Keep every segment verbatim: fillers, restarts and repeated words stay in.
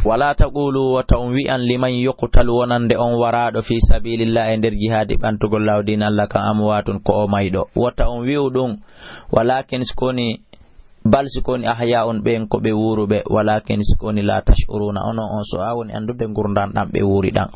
Wala taqulu, wota on wi'an, liman yuqtalu, wonande on waraaɗo, fi sabilillah, e nder jihaadi ɓantugol laawo diina Allah kan, amwaatun, ko o mayɗo. Wota on wi'u ɗum, walakin, si ko woni, bal, si ko woni, ahyaa'un, ɓen ko ɓe wuuruɓe, walakin, si ko woni, la tash'uruna, onon on so a woni anndude ngurndan ɗan ɓe wuuri ɗan.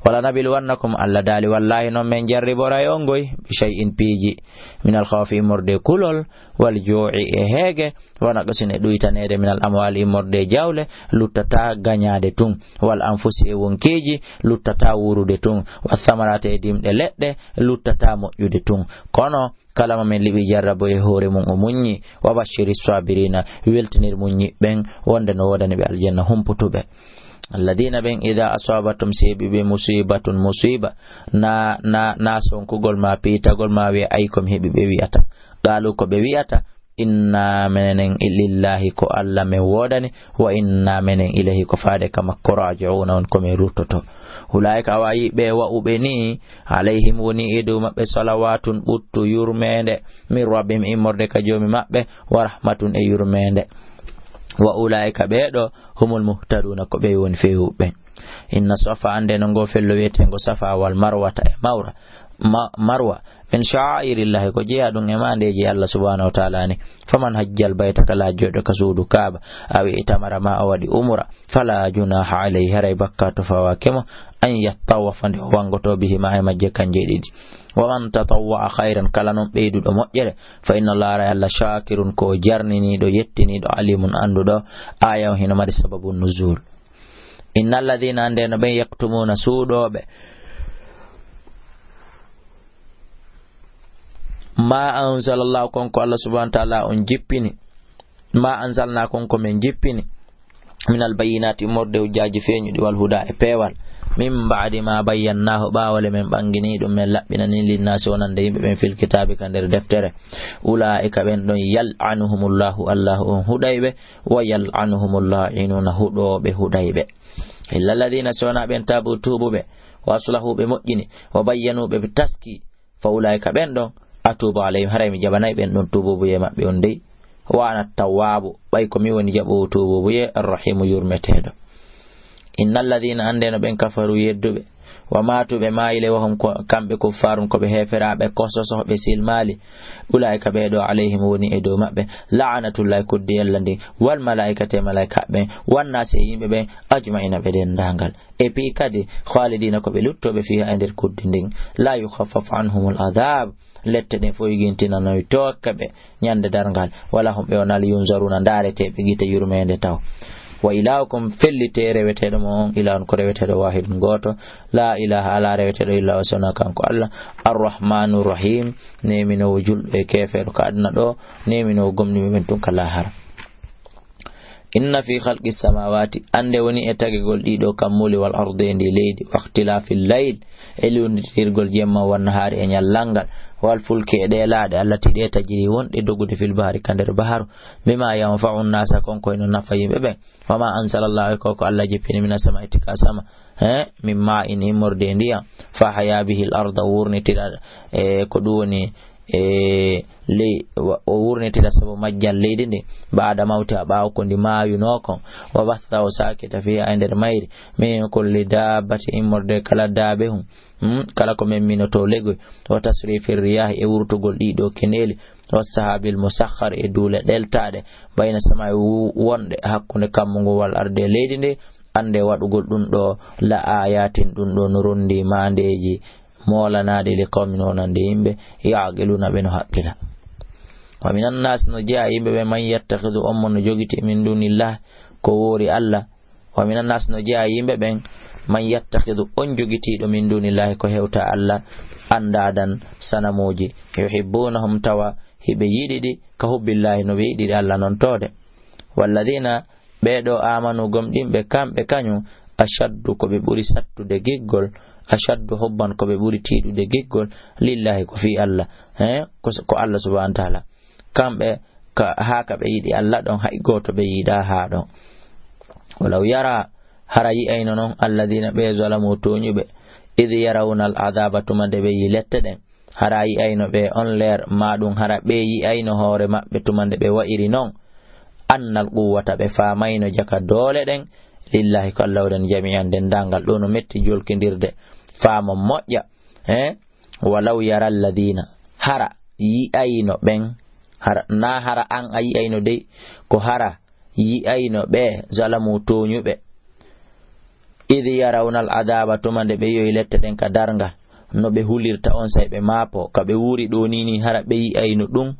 Wala nabluwannakum, Allah daali, wallahi non men jarriboray on ngoy, bi shay'in, piiji, minal khawfi, immorde kulol, wal juu'i, e heege, wa naqsin, e ɗuytaneede, minal amwaali, immorde jawle, luttata gañaade tun, wal anfusi, e wonkiiji, luttata wuurude tun, wa thamaraati, e dimɗe leɗɗe, luttata moƴƴude tun. Kono kala mo men liɓi jarrabo e hoore mun o muññi, wa bashiri sabirina, weltinir muññiɓe ɓen wonde no woodani ɓe aljanna humputuɓe. Alladina ɓen, ida asabatum, si heɓi ɓe musibatun, musiba, na, na, na sonkugol ma piitagol ma wi'a ay ko mi heɓi ɓe wi'ata. Qaalu, ko ɓe wi'ata, inna menen lillahi, ko Allah men woodani, wa inna menen ilayhi, ko faade ka makko, raji'una, on ko men ruttoto. Ulaa'ika, awa yi ɓe wa'uɓe ni, alayhim, woni e dow maɓɓe, salawatun, ɓuttu yurmeende, min rabbihim, immorde ka joomi maɓɓe, wa rahmatun, e yurmeende. Wa ulaa'ika, ɓee ɗo, humul muhtaduna, ko ɓe woni feewuɓe ɓen. Inna safa, annde no ngo fello wi'eteengo safa, wal marwata, e mawra, ma-, marwa, min sha'airillahi, ko jeyaa ɗum e maandeeji Allah subhanahu wa ta'ala ni. Faman hajjal bayta, kala hajjoyɗo ka suudu Kaaba, aw i'tamara, ma o waɗi umra, fala junaha alayhi, haray bakkaatu fawaaki mo, an yattawafa, nde o wangoto, bihima, e majje kanje ɗiɗi. Wa man tatawwa'a khayran, kala non ɓeyduɗo moƴƴere, fa inna Allah, haray Allah, shakirun, ko o jarniniiɗo, yettiniiɗo, alimun, annduɗo. Aaya on hino mari sababu nuzul. Inna alladina, annde no ɓen, yaktumuna, suuɗooɓe, ma anzalallahu, kon ko Allah subhanahu wa ta'ala on jippini, ma anzalna, kon ko men jippini, minal bayyinati, immorde hujjaaji feeñuɗi, wal huda, e peewal, min ba'di ma bayyannahu, ɓaawo le men ɓanngini ɗum, men laɓɓinani, linnaasi, wonande yimɓe ɓen, fil kitaabi, ka nder deftere. Ulaa'ika, ɓen ɗon, yal'anuhumullahu, Allahu on huɗay ɓe, wa yal'anuhumul la'inuuna, huɗooɓe huɗay ɓe. Illa alladina, si wonaa ɓen, taabu, tuubuɓe, wa aslahu, ɓe moƴƴini, wa bayyanu, ɓe taski, fa ulaa'ika, ɓen ɗon, atuubu alayhim, haray mi jaɓanay ɓen ɗon tuubuubuyee maɓɓe on dey. Wa ana tawwaabu, ɓay ko mi woni jaɓoowo tuubuubuyee, arrahiimu, yurmeteeɗo. Inna alladina, annde no ɓen, kafaru, yedduɓe, wa maatu, ɓe maayile, wa hum, ko kamɓe, kuffaarun, ko ɓe heeferaaɓe, kososoh, ɓe silmaali, ulaa'ika, ɓee ɗo, alayhim, woni e dow maɓɓe, la'anatullahi, kuddi Allah ndin, wal malaa'ikati, e malaa'ika ɓen, wan naasi, e yimɓe ɓen, ajma'ina, ɓe denndaangal. E fii kadi, khalidina, ko ɓe luttooɓe, fiha, e nder kuddi ndin. La yukhaffafu anhumul adhab, lette ɗen fof yigintinanoytooka ɓe ñande darngal. Wala hum, ɓe wonaa, yunzaruna, ndaareteeɓe gite yurmeende taw. Wa ilahukum, fellitee reweteeɗo mo on, ilahun, ko reweteeɗo, wahidun, gooto. La ilaha, alaa reweteeɗo, illa huwa, so wonaa kanko Allah. Arrahmanu rahim, neeminoowo julɗo e keefeero ka aduna ɗo, neeminoowo gomɗinɓe ɓen tun ka laahara. Inna fi khalqi samawati, annde woni e tagegol ɗiɗo kammuuli, wal ardi, e ndi leydi, wa ikhtilafi layl, e luunditirgol jemma, wan nahaari, e ñallal ngal, wal fulki, e ɗee laaɗe, allati, ɗe, tajri, wonɗe dogude, fil bahri, ka nder baharu, bima yanfa'u nnasa, kon ko hino nafa yimɓe ɓen. Wa ma anzala Allahu, ko ko Allah jippini, mina samai, tika sama, he, min ma'in, immorde e ndiyam, fa ahya bihi l arda, wurnitira, e ko ɗum woni, e ley-, wa-, o wurnitira sabu majjal leydi ndi, ba'da mawtiha, ɓaawo ko ndi maayunoo kon, wa batha, o saakita, fiha, e nder mayri, min kulli dabbati, immorde kala daabehun, hmm, kala ko men minotoo legoy, wa tasrifi riyahi, e wurtugol ɗiɗo keneeli, wa sahabil musakhkhar, e duule ɗeltaaɗe, bayna samai, wu-, wonɗe hakkunde kammu ngu, wal ardi, e leydi ndi, annde waɗugol ɗum ɗo, la ayatin, ɗum ɗo no ronndi maandeeji moolanaaɗi, li qawmin, wonande yimɓe, ya'qiluna, ɓe no haqqila. Wa minan nas, no jeyaa yimɓe ɓe, man yattakhidu, on mo no jogiti, min dunillah, ko woori Allah. Wa minan nas, no jeyaa yimɓe ɓen, man yattakhidu, on jogitiiɗo, min dunillahi, ko hewta Allah, andaadan, sanamuuji, yuhibbunahum, tawa hiɓe yiɗi ɗi, ka hubbillahi, no ɓe yiɗiri Allah non toode. Walladina, ɓee ɗo, amanu, gomɗinɓe, kamɓe kañum, ashaddu, ko ɓe ɓuri sattude giggol, ashaddu hubban, ko ɓe ɓuri tiiɗude giggol, lillahi, ko fii Allah, he, ko, ko Allah subhanahu wa ta'ala. Kamɓe, ka, haa ka ɓe yiɗi Allah ɗon, hay gooto ɓe yiɗaa haa ɗon. Walaw yara, hara yi'ayno non, alladina, ɓe, zalamu, tooñuɓe, id yarawna al adaba, tuma nde ɓe yi lette ɗen, hara yi'ayno ɓe on leer, ma ɗum hara ɓe yi'ayno hoore maɓɓe tuma nde ɓe wa'iri non, annal quwwata, ɓe faamayno jaka doole ɗen, Lillahi ko Allah waɗani jami'an denndaangal. Ɗo no metti jolkindirde. Faamo moƴƴa. Eh? Walaw yara alladina. Hara yi'ayno ɓen. Hara, na hara an a yi'ayno dey. Ko hara yi'ayno ɓe zalamu tooñuɓe. Idi yarawna al adaba tuma nde ɓe yi'oyi lette ɗen ka darngal. No ɓe hulirta on say ɓe maapo. Ka ɓe wuuri ɗo ni ni hara ɓe yi'ayno ɗum.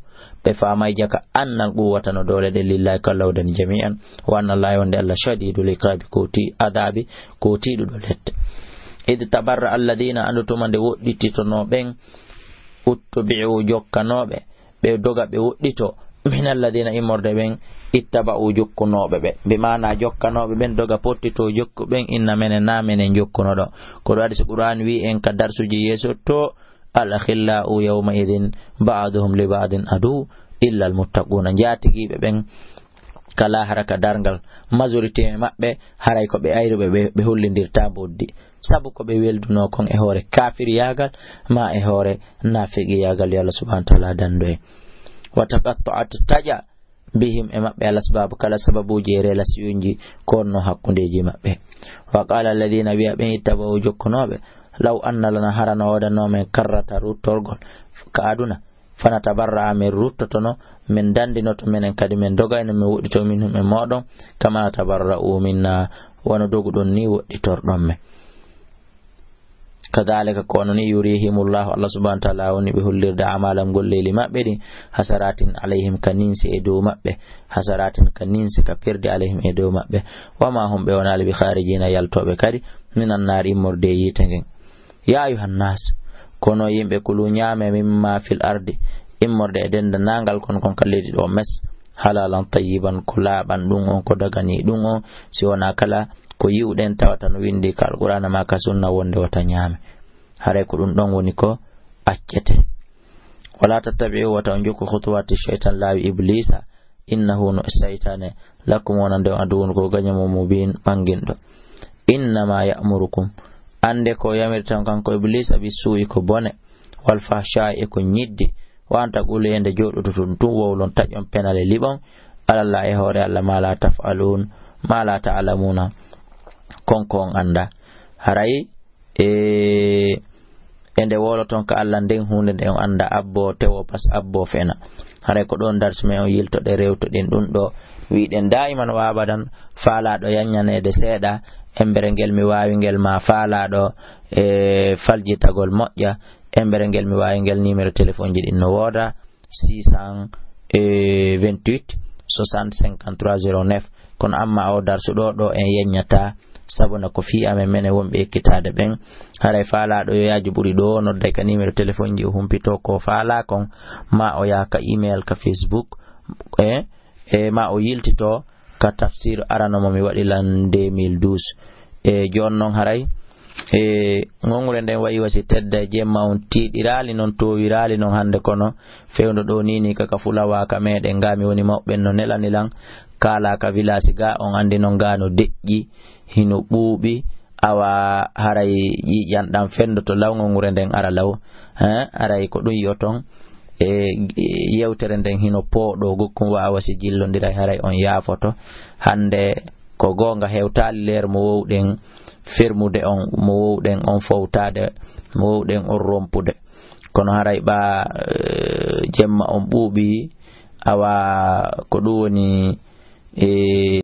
Ɓe faamay jaka annal quwwata no doole ɗe lillahi ko Allah waɗani jami'an. Wa anna Allah wonde Allah shadidul iqabi ko ti adabi ko tiiɗuɗo lette. Id tabarra alladina andu tuma nde woɗɗititono ɓen uttubi'u jokkanooɓe. Ɓe doga ɓe woɗɗito min alladina immorde ɓen ittaba'u jokkunooɓe ɓe. Bi maana jokkanooɓe ɓen doga pottito jokku ɓen inna menen na menen jokkunoɗo. Ko ɗo adi so Qur'an wi en ka darsuji yeeso to al akhillau yawma idin ba'duhum li ba'din adu illa al muttaquna. Njaatigiiɓe ɓen ka laahara ka darngal majorité maɓɓe haray ko ɓe ayruɓe ɓe, ɓe hollindirta mboddi. Sabu ko ɓe weldunoo kon e hoore kaafiriyaagal, maa e hoore naafiqiyaagal, yo Allah subhanahu wa ta'ala dandu en. Wa taqatta'at taƴa bihim e maɓɓe al asbabu kala sababuuji e relasiyonji ko wonno hakkundeeji maɓɓe. Wa qala alladhina wi'a ɓen ittaba'u jokkunooɓe, law anna lana harano waɗanoo men karrata ruttorgol ka aduna, fanatabarra'a men ruttotono, men dandinoto menen kadi men dogayno men woɗɗito minhum e mooɗon, kama tabarra'u minna, wano doguɗon ni woɗɗitorɗon men. Kadhalika ko ono ni yurihimullahu, Allah subhanahu wa ta'ala woni ɓe hollirde amalam golleeli maɓɓe ɗin, hasaratin alayhim ka ninsi e dow maɓɓe, hasaratin ka ninsi ka perdi alayhim e dow maɓɓe, wama hum ɓe wonaali bi kharijina yaltooɓe kadi, minan naar immorde e yiite ngen. Ya ayuhan nas, kono yimɓe kulu ñaame mimma fil ardi, immorde e denndanangal kon kon ka leydi ɗo mes, halalan tayyiban ko laaɓan ɗum on ko dagani ɗum on, si wona kala ko yi'uɗen tawata no windi ka alqur'ana ma ka sunna wonde wata ñaame. Haray ko ɗum ɗon woni ko accete. Wala tattabi'u wata on jokku khutuwati shaytan laawi iblisa, innahu no saytane lakum wonande on aduwun ko gañamo mubin ɓanginɗo. Innama ya'murukum ande ko yamirta on kanko iblisa bi su'i ko bone wal fahsha'i e ko ñiddi wa an taqulu yende joɗoto tun tun wowlon taƴon penale liɓon alalla e hoore Allah ma la taf'alun ma la ta'lamuna kon ko on anda haray e e nde wowloton ka Allah nden hunde nde on anda abbo tewo pas abbo fena. Haray ko ɗon darsu men on yiltoɗe rewtoɗen ɗum ɗo wiɗen daiman wa abadan faalaɗo yanñanede seeɗa embere ngel mi wawi ngel ma faalaɗo e faljitagol moƴƴa embere ngel mi wawi ngel numéro téléphone ji ɗin no wooda six cent vingt-huit soixante cinquante-trois zéro neuf. Kono amma o darsu ɗo ɗo en yeññata sabuna ko fii amen menen wonɓe ekkitaade ɓen. Haray faalaɗo yo yaaju ɓuri ɗo nodday ka numéro téléphone ji o humpito ko faala kon ma o yaha ka email ka Facebook e e ma o yiltito ka tafsir arano mo mi waɗi lan deux mille douze. E jooni noon haray e ŋoŋre nden wayi wasi tedda e jemma on tiiɗiraali noon toowiraali noon hannde kono fewndo ɗo nini kaka fulawa ka meɗen nga mi woni mawɓen no nelani lan kaala ka vilasi ga on anndi noon nga no deƴƴi hino ɓuuɓi awa haray ƴiiƴan ɗan fendoto law ŋoŋre nden ara law. Hein? Haray ko ɗum yi'oton e yewtere nden hino pooɗo gokkum waawa si jillondiray haray on yaafoto hannde ko goonga hewtaali leer mo wowɗen fermude on mo wowɗen on fowtaade mo wowɗen on rompude kono haray ɓa eh, jemma on ɓuuɓi awa ko ɗum woni e